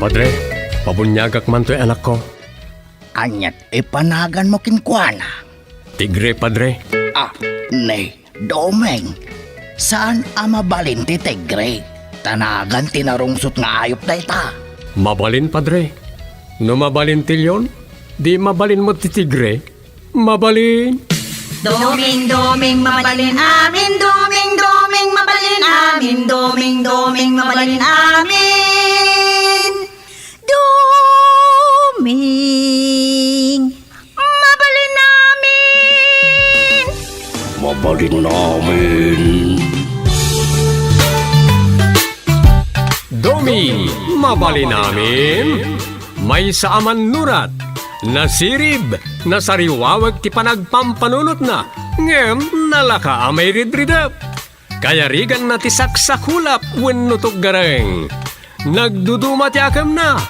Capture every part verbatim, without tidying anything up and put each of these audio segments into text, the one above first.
Padre, pabuniagak man toy anakko. Aniat ipanaganmo kenkuana? Tigre, Padre. Ah, ni Doming, saan a mabalin ti tigre? Ta nagan ti narungsot nga ayup dayta. Mabalin, Padre. No mabalin ti leon, di mabalin met ti tigre. Mabalin. Doming, Doming, mabalin amin. Doming, Doming, mabalin amin. Doming, Doming, mabalin amin. Doming, mabalin amin. Mabalin amin. Doming, mabalin amin. Maysa a mannurat, nasirib, nasariwawek ti panagpampanunotna, ngem nalaka a mairidridep. Kayariganna ti saksakulap wenno tuggareng. Nagduduma ti akemna,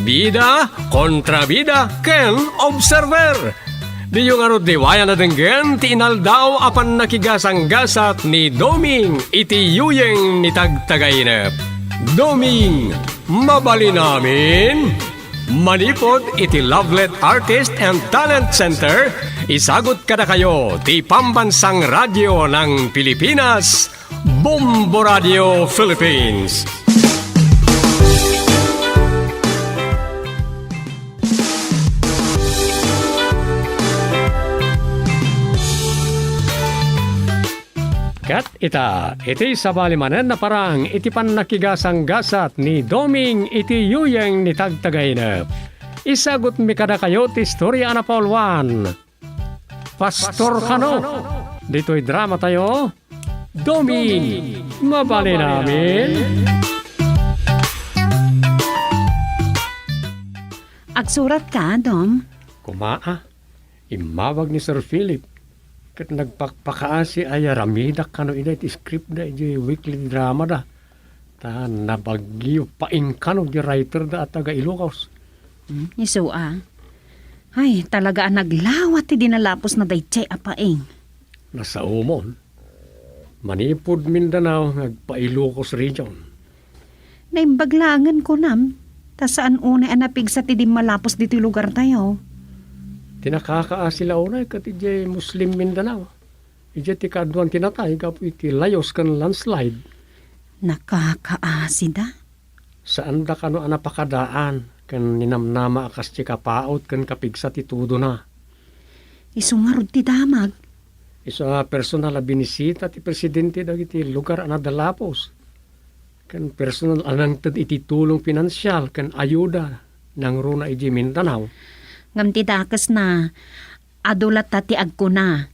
bida, kontrabida, ken observer. Diyo ngarud liwayan a denggen ti inaldaw a pannakigasanggasat ni Doming iti yuyeng ni Tagtagainep. Doming, mabalin amin? Manipud iti Lovelet Artist and Talent Center, isagut kadakayo ti Pambansang Radyo ng Pilipinas, Bombo Radio Philippines. Ket ita, iti sabali manen a parang iti pannakigasanggasat ni Doming iti yuyeng ni Tagtagainep. Isagutmi kadakayo ti istorya a napauluan. Pastor Kano, ditoy dramatayo, Doming, mabalin amin? Agsurat ka, Dom? Kumaa, immawag ni Sir Philip, ket nagpakpakaasi a aramidak kano ida iti script da iti weekly drama da. Ta nabagyo paing kano di writer da a taga Ilocos. Hmm, isu a. Ay, talaga a naglawat ti dinalapos na daydiay a paing. Nasaomon. Manipud Mindanao nga agpa-Ilocos region. Naimbag laengen kunam, ta saan unay a napigsa ti dimmalapos ditoy lugartayo. Ti nakakaasi la unay ket idiay Muslim Mindanao. Idiay ti kaaduan ti natay gapu iti layus ken landslide. Nakakaasida. Saanda kano a napakadaan ken ninamnama a kas ti kapaut ken kapigsa ti tudona. Isu ngarud ti damag. Isu a personal a binisita ti presidente dagiti lugar a nadalapos. Ken personal a nangted iti tulong pinansial ken ayuda nangruna idiay Mindanao. Ngem ti dakesna, adu latta ti agkuna,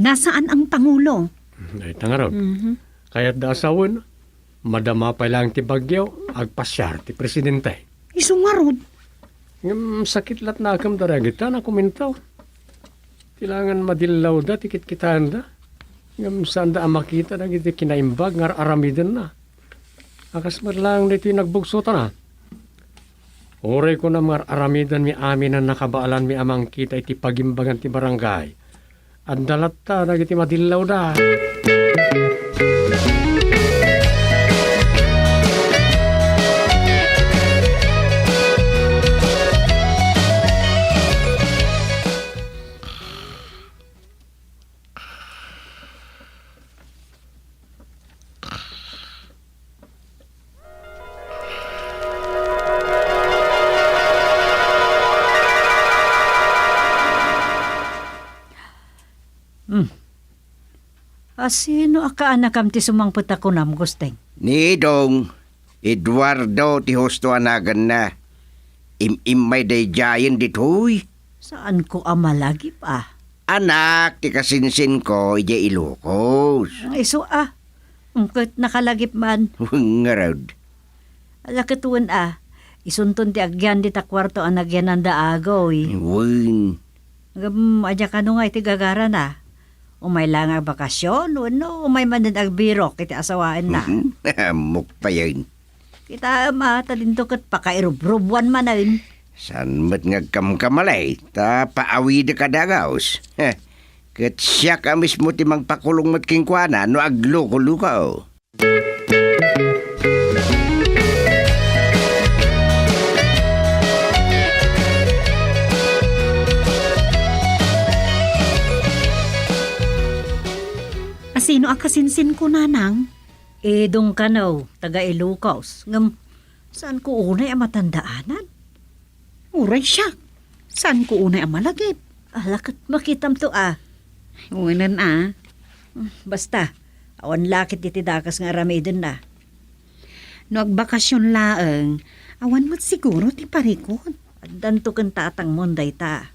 "Nasaan ang Pangulo?" Dayta ngarud. Mhm. Kayatda a sawen, madama pay laeng ti bagyo, agpasiar ti presidente. Isu ngarud. Ngem sakit latnakem daragita, nakomento. Ti laengen madillawda ti kitkitaenda. Ngem saanda a makita dagiti kinaimbag nga ar-aramidenna. A kas met laeng daytoy nagbugsotana. Uray kunam nga ar-aramidenmi amin a nakabaalanmi a mangkita iti pagimbagan ti barangay. Adda latta dagiti madillawda. Hmm. A sino a kaanakam ti sumangpet a kunam, Gusteng? Ni Dong, Eduardo ti husto a naganna. Im-immay daydiayen ditoy. Saanko a malagip a. Anak ti kasinsinko idiay Ilocos. Isu a. Ket nakalagip man. Wen ngarud. Ala ket wen a. Isunton ti agyan dita kuarto a nagyananda agoy. Wen. Ngem, adda kano nga iti gagarana? Umay la nga agbakasyon wenno umay manen agbirok iti asawaenna? Ammok payen. Kitaem a, ta dinto ket pakairubrubuan manen. Saan met nga agkamkamali, ta paawidek a dagus. Heh, ket siak a mismo ti mangpakulong met kenkuana no aglukoluko. Akasinsinko, nanang. Idong kano, taga Ilocos. Ngem, saanko unay a matandaanan? Uray siak, saanko unay a malagip. Ala, ket makitamto a. Wenen a. Basta, awan la ket iti dakes nga aramidenna. No agbakasion laeng, awan met siguro ti parikut. Addanto ken tatangmon dayta.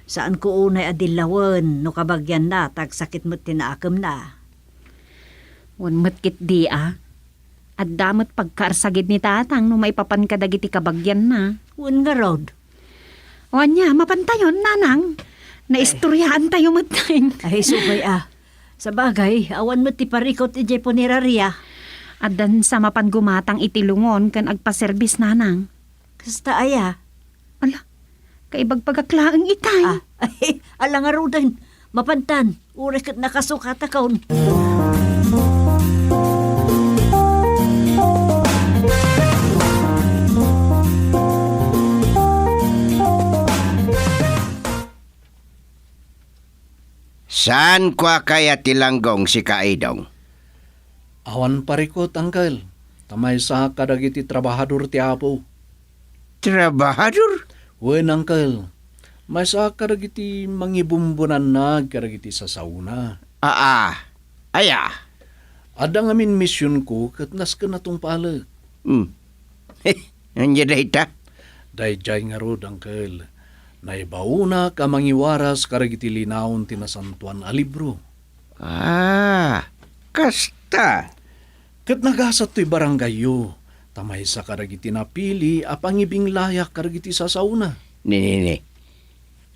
Saanko unay a dillawen no kabagianna ta agsakit met ti naakemna. Wen met ketdi a. Adda met pagkaarsagid ni tatang no maipapan kadagiti kabagianna. Wen ngarud. O ania, mapantayon, nanang. Naistoryaantayo met. Ay, subay a. Sabagay, awan met ti parikut idiay punerarya. Addan sa mapan gumatang iti lungon ken agpaserbis, nanang. Kasta aya? Ala, kaibagbagak laeng itay. Ah, ala ngaruden. Mapantan, uray ket nakasukatakon. Saan kua kayat ti langgong, sika, Idong? Awan parikut, Uncle, ta maysaak kadagiti trabahador ti Apo. Trabahador? Wen, Uncle. Maysaak kadagiti mangibumbunannag kadagiti sasaona. Aa. Aya? Adda ngamin misionko ket nasken a tungpalek. Hmm. Ania dayta? Daydiay ngarud, Uncle. Naibaonak a mangiwaras kadagiti linaon ti Nasantoan a Libro. Ah, kasta. Ket nagasat toy barangayyo, ta maysa kadagiti napili a pangibinglayak kadagiti sasaona. Ni, ni, ni.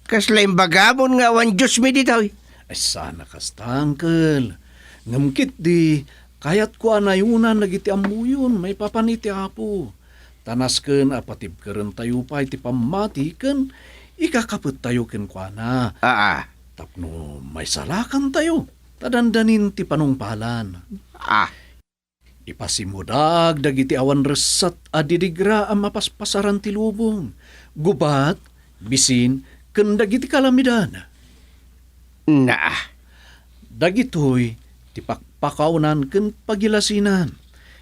Kasla imbagamon nga awan Diosmi ditoy? Ay, saan a kasta, Uncle. Ngem ketdi, kayatko a nayonan dagiti ammoyon maipapan iti Apo. Ta nasken a patibkerentayo pay ti pammati ken ikakapettayo kenkuana. Aa. Tapno maisalakantayo, ta dandanin ti panungpalan. Ah. Ipasimudaag dagiti awan resset a didigra a mapaspasaran ti lubong, gubat, bisin, ken dagiti kalamidad. Naa. Dagitoy ti pakpakaawnan ken pagilasinan.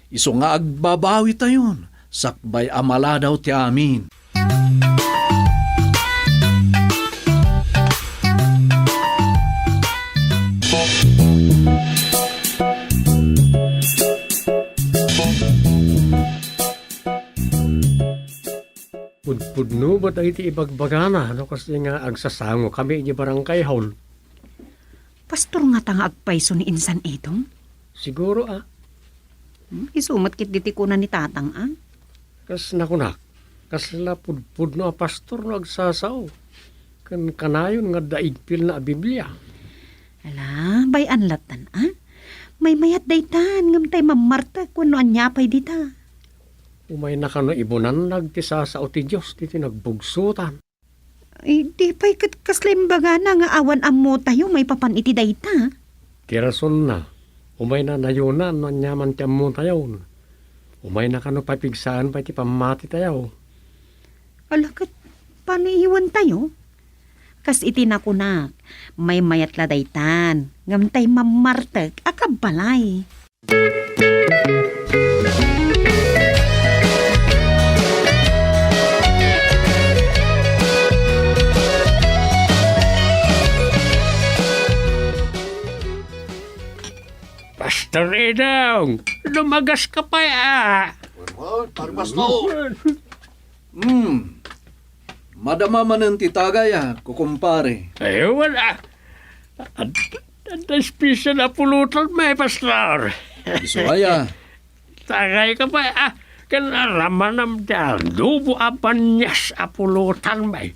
Isu nga agbabawitayon, sakbay a maladaw ti amin. Pudpudno ba dagiti ibagbagana no kasdi nga agsasangokami idiay barangay hall? Pastor ngata nga agpayso ni insan Idong? Siguro, a. Hmm, isu met ketdi ti kuna ni Tatang, a. Kas nakunak, kasla pudpudno a pastor no agsasao ken kanayon nga adda igpilna a Biblia. Ala, bay-an lattan, a. Maymayat daytan, ngem tay mammartek wenno ania pay dita. Umayna kano ibunannag ti sasao ti Dios ditoy nagbugsotan. Ay, di pay ket kasla imbagana nga awan ammotayo maipapan iti dayta. Ti rasonna, umayna nayonan no aniaman ti ammotayon. Umayna kano papigsaan pay ti pammatitayo. Ala ket, paniiwantayo? Kas iti nakunak, maymayat la daytan, ngem tay mammartek a kabbalay. Pastor Idong, lumagas ka pay, a. Wen, wen, Pare Pastor. Hmm. Madama manen ti tagay, a, kukumpare. Ay, wala. Ad-, adda special a pulutan, may pastor. Isu aya? Tagay ka pay, a, ken aramanam ti adobo a banias a pulutan, may.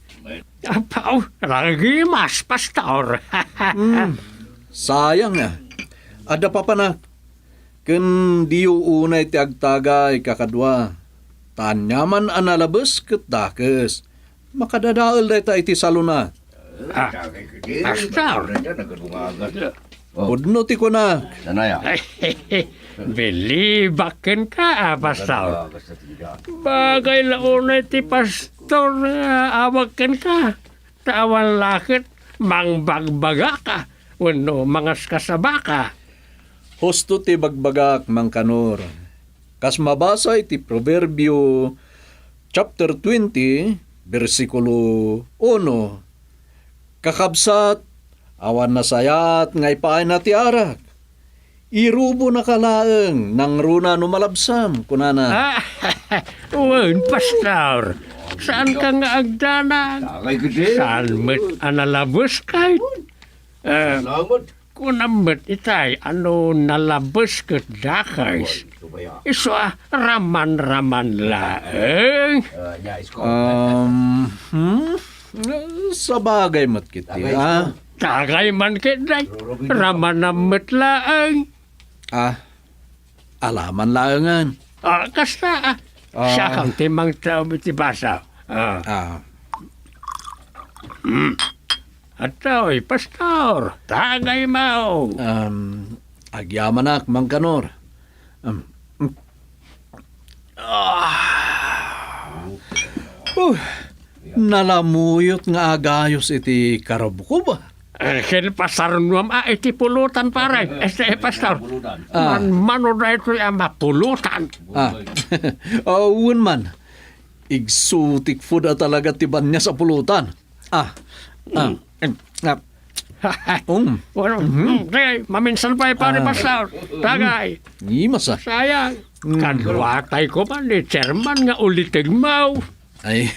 Apaw, ragimas, pastor. Hmm. Sayang, a. Adda papanak. Ken diyo unay ti agtagay, kakadua, ta aniaman a nalabes ket dakes, makadadael dayta iti saluna. Ah, pastor. Pudno ti kuna. Sanaya. Bilibak kenka, a, pastor. Bagay la unay ti pastor nga awag kenka. Ta awan la ket mangbagbagaka wenno mangaskasabaka. Husto ti bagbagak, Mangkanor. Kas mabasa iti Proverbio chapter twenty, bersikulo uno, "Kakabsat, awan nasayaat nga ipaayna ti arak. Irubonaka laeng nangruna no malabsam," kunana. Ah, wen, Pastor. Saanka nga agdanag? Saan met a nalabes kay? Eh, Salamat. Kunam met itay, ano, nalabes ket dakes. Isu a raman-raman laeng. Ah, nice ko. Um, hmm? Sabagay met kiti, ah. Tagay man ket day. Ramanam met laeng. Ah, alaman laengen. Ah, kasta, ah. Ah. Siakam ti mangtaom iti basa. Ah. Ah. Hmm. Atoy, Pastor, tagay mo. Um, agyamanak, Mangkanor. Um, mm. Ah. Uh, nalamuyot nga agayos iti karubkob. Eh, ken pasarnuam a iti pulutan, pare. Este, eh, Pastor. Ah. Manmano daytoy a mapulutan. Ah. Oh, wen man. Exotic food a talaga ti banias a pulutan. Ah. Ah. Mm. Ah. Um. Wala. Mhm. Mm, sige, maminsan pay, pare Pastor. Tagay. Ni masa. Sayang. Mm. Kaduatay ko man ni Chairman nga ulitegmo. Ay,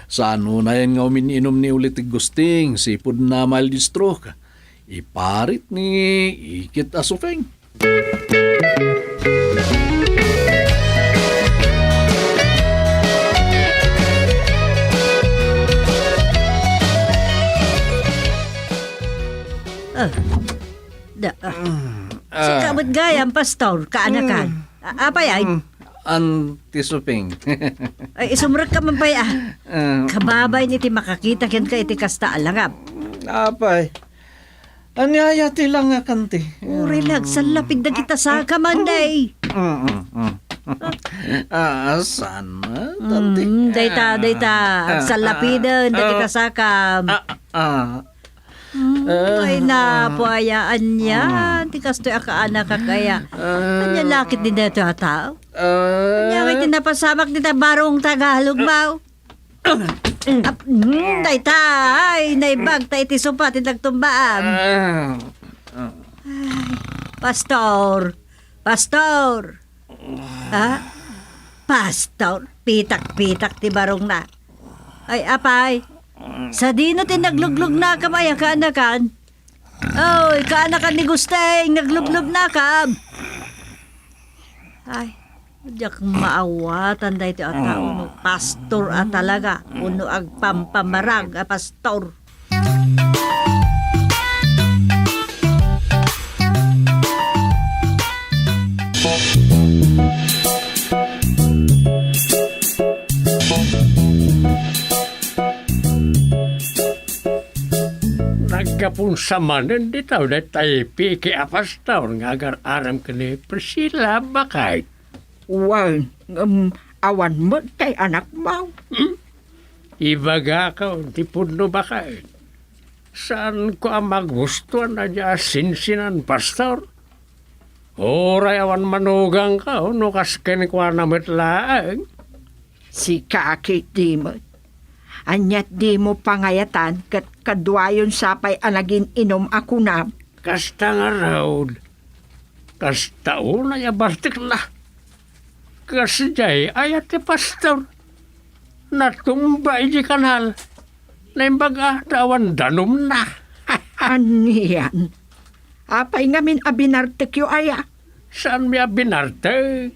saan unayen nga umin-inom ni Ulitig Gusting, sipud na mild stroke. Iparit ni Ikit a Supeng. Ah. Da, ah. Sika met gayam, Pastor, kaanakan. Mm. A-, apay ay? Mm. Auntie Suping. Ay, isumrekka man pay, ah. Ah. Kababain iti makakita kenka iti kasta a langab. Apay. Ania aya ti langak, Auntie? Uray la, agsallapid dagita saka man, day. Mm, mm, mm. Ah, saan, ah, Auntie? Mm, dayta, dayta. Ah, agsallapiden dagita sakam. Ah, ah. Mm, ay, napo, aya, ania ti kastoy a kaanakak, aya? Ania lakit din daytoy a tao? Ania ngay ti napasamak dita barong Tagalog, maw? Ap-, mm, dayta, ay, naimbag ta iti sopa ti nagtumbaam. Ay, Pastor, Pastor. Ha? Pastor, pitak-pitak ti barongna. Ay, apay, sadino ti nagluglugnakam aya kaanakan? Oy, kaanakan ni Gusteng, naglublugnakam. Ay, diak maawatan daytoy a tao no pastor a talaga, wenno agpampamarag a pastor. Naggapunsa manen dita daytay peke a pastor nga agar-arem ken ni Priscilla, baket. Wen, ngem awan met tay anakmo. Hmm? Ibagakon ti pudno, baket. Saanko a magustuan a dia sinsinan, Pastor. Uray awan manugangko no kas kenkuana met laeng. Sika ketdi met. Aniat dimo pangayatan ket kaduayon sapay a nagin-inum a kunam? Kasta ngarud. Kasta unay a bartekna. Kasdiay aya ti pastor. Natumba idiay kanal. Naimbag a ta awan danumna. Anian? Apay ngamin a binartekyo aya? Saanmi a binartek?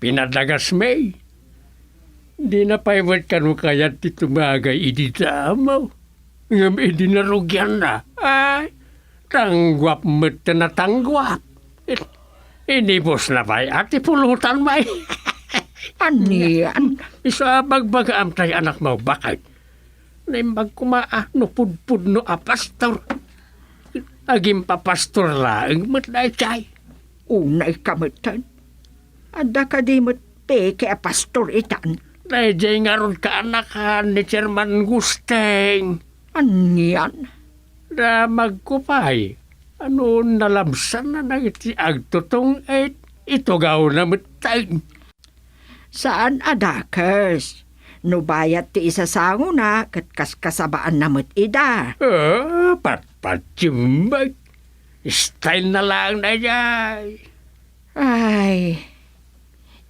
Pinadagasmi. Dina pay met kano kayat ti tumagay idi damo. Ngem idi narugianna, ay, tangguap met ti natangguap. Inibusna pay a ti pulutan met. Anian? Isu a bagbagaam tay anakmo, baket. Naimbag koma a no pudpudno a pastor. Agimpapastor laeng met daytay. Unayka metten. Adda kadi met peke a pastor itan? Daydiay ngarud kaanakan ni Chairman Gusteng. Anian? Damagko pay. Ano, nalamsanna dagiti agtutong-it, itugawna metten. Saan a dakes. No bayat ti isasangona, ket kaskasabaanna met ida. Ah, patpatiem met. Style na laeng daydiay. Ay,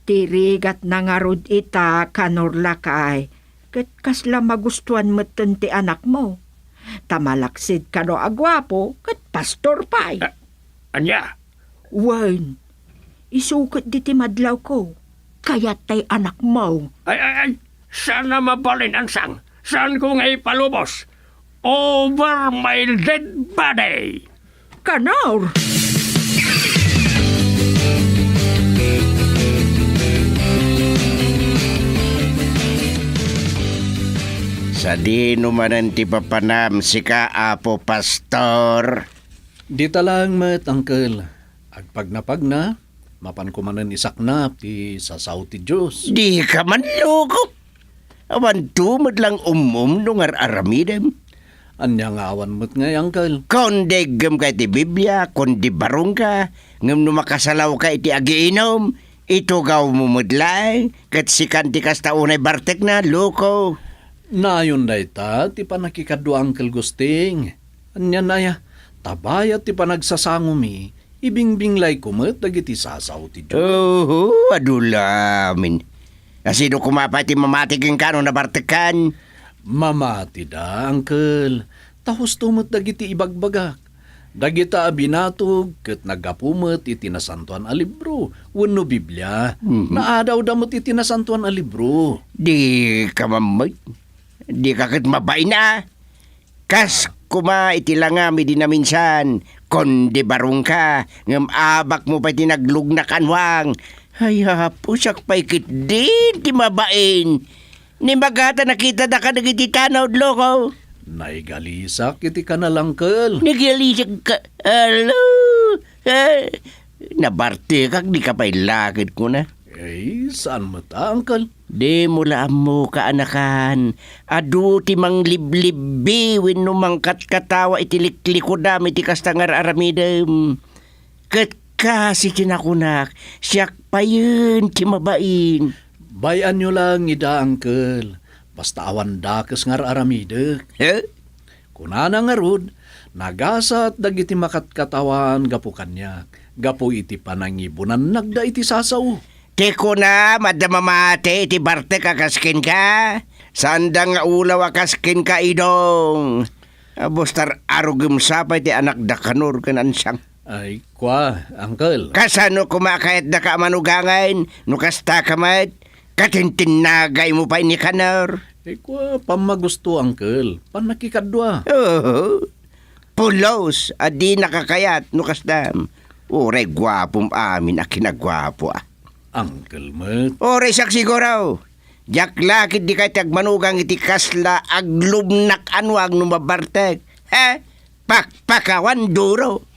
ti rigatna ngarud ita, Kanor lakay, ket kasla magustuan metten ti anakmo. Ta malaksid kano a guapo, ket pastor pay. A-, ania? Wen, isu ketdi ti madlawko. Kayat tay anakmo. Ay, ay, ay! Saan a mabalin, Ansang! Saanko nga ipalubos? Over my dead body! Kanor! Sadino manen ti papanam, sika, Apo Pastor? Dita laeng met, Uncle. Agpagnapagna, mapanko manen isaknap ti sasao ti Dios. Dika manloko! Awanto met laeng um-um no ngar-aramidem. Ania nga awan met ngay, Uncle? Kundiggem ka iti Biblia, kundi barongka, ngem no makasalawka iti agiinum, itugawmo met laeng, ket sikan ti kasta unay bartekna, loko. Nayon dayta ti pannakikadua, Uncle Gusting. Ania aya? Ta bayat ti panagsasangomi, ibingbinglayko met dagiti sasao ti Dios. Oho, adu la amin. Asino koma pay ti mamati kenka no nabartekkan? Mamatida, Uncle. Ta husto met dagiti ibagbagak. Dagita a binatog ket naggapu met iti Nasantoan a Libro wenno Biblia. Mhm. Naadawda met iti Nasantoan a Libro. Dika mammet. Dika ket mabain a. Kas koma iti langam idi naminsan, kundi barongka, ngem abakmo pay ti naglugnak a nuang. Ay, Apo, siak pay ketdin ti mabain. Ni magata nakitadaka dagiti tanaw, loko. Naigalisak iti kanal, Uncle. Naigalisak ka, alo? Eh, nabartekak, dika pay laked, kuna. Eh, saan met, Uncle? Dimo la ammo, kaanakan. Adu ti mangliblibbi wenno mangkatkatawa iti liklikudam iti kasta nga ar-aramidem. Ket kasi ti nakunak, siak payen ti mabain. Bay-anyo laeng ida, Uncle. Basta awan dakes nga ar-aramidek. Eh? Kunana ngarud, nagasat dagiti makatkatawaan gapu kaniak, gapu iti panangibunannakda iti sasao. Ti kunam, adda mamati iti bartek a kas kenka? Saanda nga ulaw a kas kenka, Idong. Abustar arugem sapay ti anakda Kanor ken Ansang. Ay, kua, Uncle. Kasano koma a kayatdaka a manugangen no kastaka met? Katintinnagaymo pay ni Kanor. Ay, kua, pammagusto, Uncle. Pannakikadua. Oo. Pulos a dinaka kayat no kastam. Uray guapom amin a kinaguapo, a. Uncle met. Uray siak siguro. Diak la ketdi kayat ti agmanugang iti kasla aglubnak a nuang no mabartek. He? Pakpakawan duro.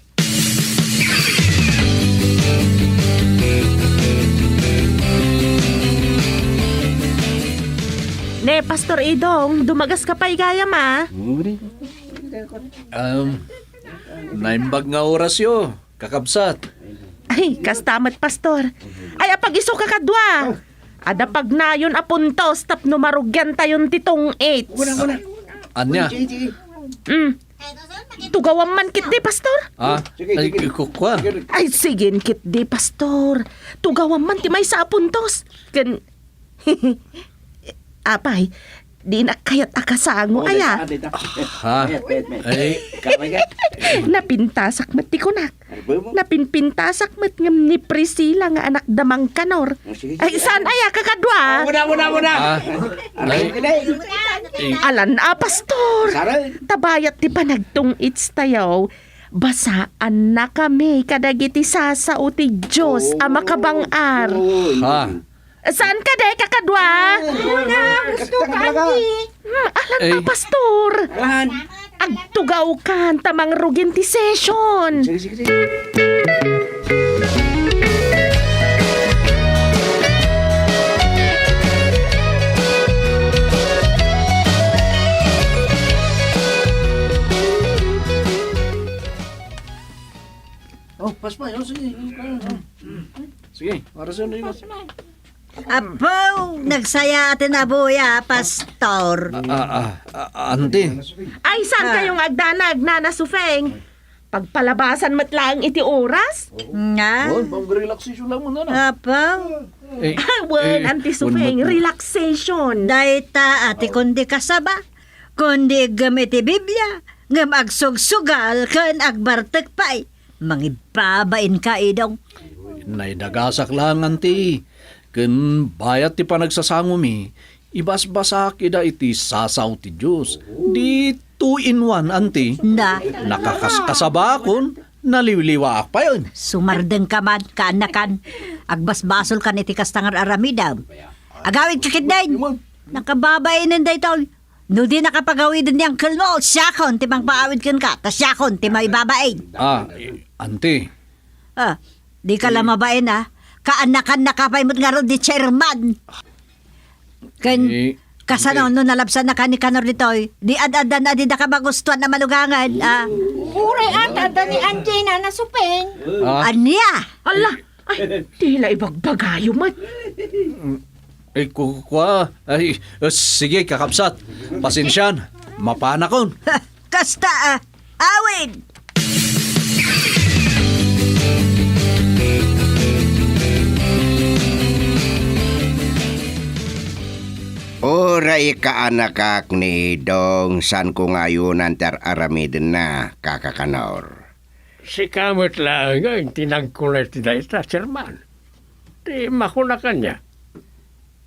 Ne, Pastor Idong, dumagaska pay gayam, a. Um, naimbag nga orasyo, kakabsat. Ay, kasta met, Pastor. Ay, apag-isu kakadua. Adda pagnayon a puntos tapno marugiantayon ti tong-its. Una, una. Ania? Sige, sige. Mm. Tugawam man ketdi, Pastor. Ah? Sige, ay, sige. Kukua. Sige. Ay, sige ketdi, Pastor. Tugawam man ti maysa a puntos. Ken, apay, dinak kayat a kasango, aya. Deta, deta. Ha? Mayat, mayat, mayat. Ay. Kamay ka? Napintasak met ti kunak. Napinpintasak met ngem ni Priscilla nga anakda Mang Kanor. Oh, sige, sige. Ay, saan aya, kakadua? Oh, una, una, una. Ah, ay. Alan a, Pastor. Sara. Ta bayat ti panagtong-its tayo, basaannakami kadagiti sasao ti Dios a makabang-ar. Oh. Ha? Saan kadi, kakadua? Una, gusto ka, Andy? Hmm, alan a, Pastor. Alan. Agtugawkan ta mangrugin ti session. Sige, sige, sige. Sige. Sige, para sa inyo. Apo, nagsaya atin a buya, Pastor. Ah, ah, ah, ah, auntie. Ay, saan Ah. kayong agdanag, Nana Sufeng? Pagpalabasan met laeng iti oras? Nga? Wen, pang-relaxation lang muna na. Apo. Eh, Wen, eh, Auntie wen, Sufeng, mat-, relaxation. Dayta, ati, kundi kasaba, kundi iggem iti Biblia, ngem agsugsugal ken agbartek pay. Mangibabain ka, Idong. Naidagasak laeng, Auntie. Ken bayat ti panagsasangomi, ibasbasak ida iti sasao ti Dios. Di two in one, Auntie. Na. Nakakaskasabakon, naliwliwaak payen. Sumardeng ka man, kaanakan. Agbasbasolkan iti kasta nga ar-aramidem. Agawid ka ketdin. Nakababainen daytoy. No di nakapagawiden ni angkelmo, siakon ti mangpaawid kenka, ta siakon ti maibabain. Ah, eh, Auntie. Ah, di ka la mabain, ah. Kaanakan na ka pay met ngarud ni chairman. Ken Eh, kasano Auntie. No nalabsan na ka ni Kanor ditoy? Di ad-addan a dida ka magustuan a malugangen, ah. Uray ata adda ni Auntie Nana Sufeng. Ah. Ania? Ala, ay, tila ibagbagayo met. Eh, ku-, kua, ay, eh, sige, kakabsat. Pasensian, mapanakon. Kasta, ah, awid! Uray kaanakak ni Dong, saanko nga ayunan ti ar-aramidenna, Kaka Kanor. Sika met laengen ti nagkuna iti dayta, Chairman. Ti makuna kaniak,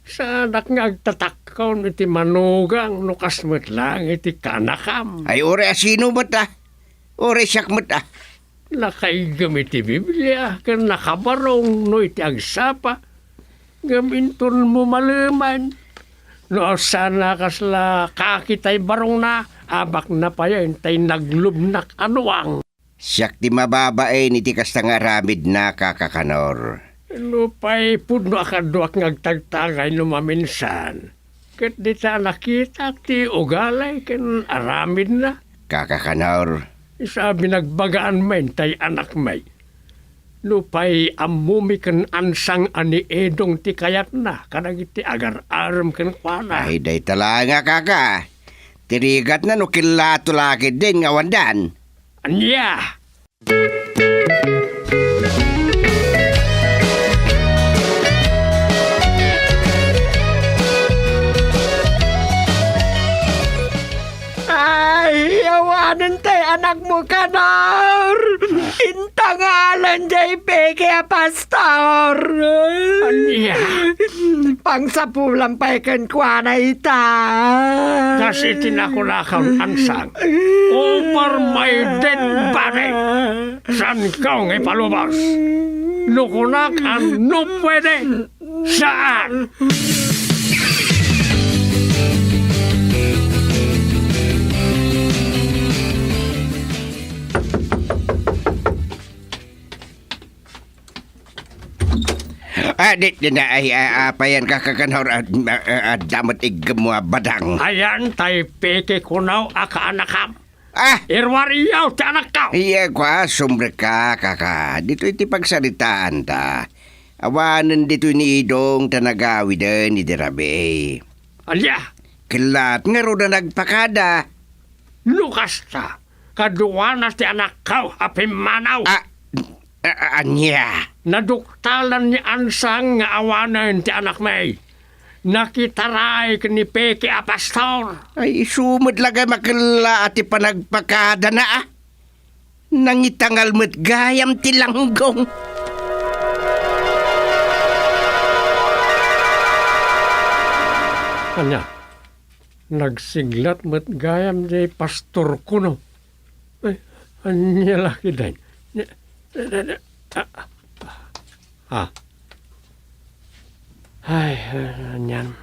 saanak nga agtatakkon iti manugang no kas met laeng iti kaanakam. Ay, uray a sino met, ah? Uray siak met, ah. Nakaiggem iti Biblia ken nakabarong no iti agsapa. Ngem inton mumaleman, no saan a kasla kaki tay barongna, abakna payen tay naglubnak a nuang. Siak ti mababain iti kasta nga aramidna, Kaka Kanor. Nupay pudno a kaduak nga agtagtagay no maminsan, ket dita nakitak ti ugali ken aramidna. Kaka Kanor. Isu a binagbagaan mayen tay anakmi. Nupay ammomi ken Ansang a ni Idong ti kayatna kadagiti agar-arem kenkuana. Ay, dayta laeng a, Kaka. Ti rigatna no kellato la ketdin nga awandan. Ania? Ay, awanen tay anakmo, Kanor! Intangalan jay peke a pastor! Ania? Pangsapulan pay kenkuana ita. Kas iti nakunakon, Ansang. Upar my dead body. Saanko nga ipalubos. No kunak a no pwede, saan. Ah, di, di na, ay, ah, apayan ka, Kaka Kanor, ah, ah, ah, adda met iggemmo a badang. Ayan, tay peke kunaw a kaanakam. Ah! Iruariaw ti anakko! Iya, kua, sumrek ka, Kaka. Ditoy ti pagsaritaanta. Awanen ditoy ni Idong ta nagawiden idi rabii. Ania? Kellat ngarud a nagpakada. No kasta, kaduana ti anakko a pimmanaw. Ah, a-, a-, ania? Naduktalan ni Ansang nga awanen ti anakmi. Nakitaray ken ni Peke a pastor. Ay, isu met la nga makella a ti panagpakadana, a. Nangitangal met gayam ti langgong. Ania? Nagsiglat met gayam diay pastor kuno. Ay, ania la ketdin? Ni-, ni-, ni-, ni-, ah, ah. Ay, anian.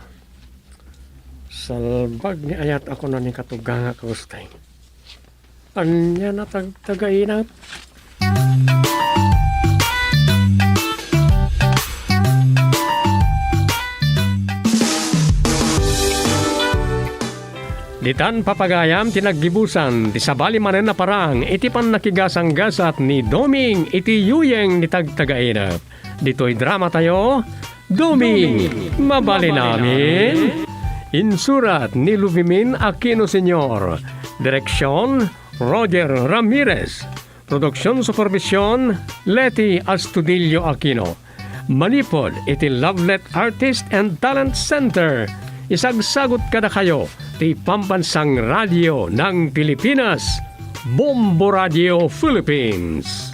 Salbag ni ayat a kuna ni katugangak a Gusteng. Ania a tagtagainat? Ditan papagayam ti naggibusan ti sabali manen a parang iti pannakigasanggasat ni Doming iti yuyeng ni Tagtagainep. Ditoy dramatayo, Doming, Mabalin Amin. Insurat ni Luvimin Aquino Senior. Direksyon, Roger Ramirez. Production supervision, Leti Astudillo Aquino. Manipud iti Lovelet Artist and Talent Center, isagsagut kadakayo ti Pambansang Radio ng Pilipinas, Bombo Radio Philippines.